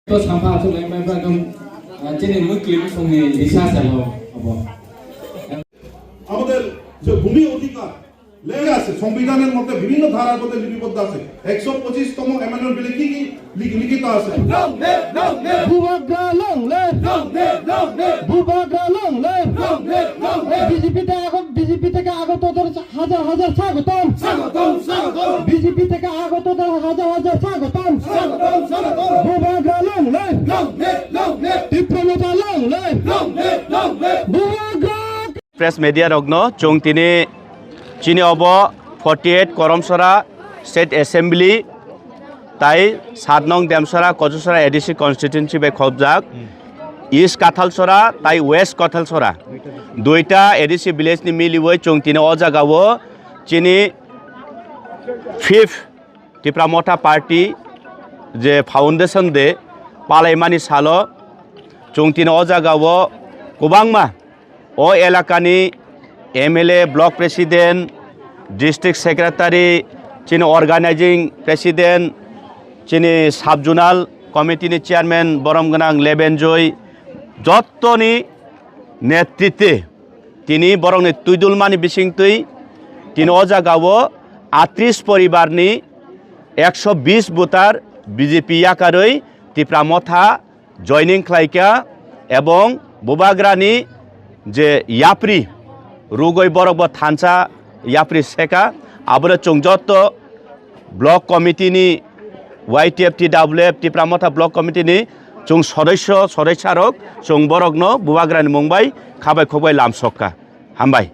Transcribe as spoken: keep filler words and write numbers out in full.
তো সাফা আসলে মেম্বার একদম, আহ, চিনি মুসলিম সঙ্গে রিসার্চ এবং হবো। আমাদের যে ভূমি অধিকার লেখা আছে, সংবিধানের মধ্যে বিভিন্ন ধারার মধ্যে লিপিবদ্ধ আছে। একশো পঁচিশতম অ্যামেন্ডমেন্ট বিলে কি কি লিখ-, লিখিত আছে? Bubagra long live! Bubagra long live! BJP তে আগত, বিজেপি থেকে আগতদের হাজার হাজার স্বাগতম। স্বাগতম, স্বাগতম। বিজেপি থেকে আগতদের হাজার হাজার স্বাগতম। স্বাগতম, স্বাগতম। Bubagra long live! Long live, long live! Tipra Motha long live! Long live, long live! Bubagra! Press media rokno chwng tini chini obo forty eight Koromsora State Assembly tai sat nong Demsora Kochusora A D C constituency bai khobjak East Kathalsora tai West Kathalsora duita A D C village ni miliwi chwng tini o jaga o chini fifth Tipra Motha Party je foundation day palaimani salo chwng tini o jaga o kwbangma o elakani M L A, block president, district secretary, chini organizing president, chini sub zonal committee ni chairman borom gwnang Lebenjoy, jottoni netritwe tini borokni twidulmani bisingtwi tini o jaga o atris poribarni ekso bis voter B J P yakarwi Tipra Motha joining khlaikha ebong Bubagrani je yapri rugoi borok bo thansa yapri seka, abono chwng joto block committee ni Y T F T W F Tipra Motha block committee ni chwng sodosyo sodosya rok chwng borokno Bubagrani mung bai khabai khokbai lamsokha. Hambai.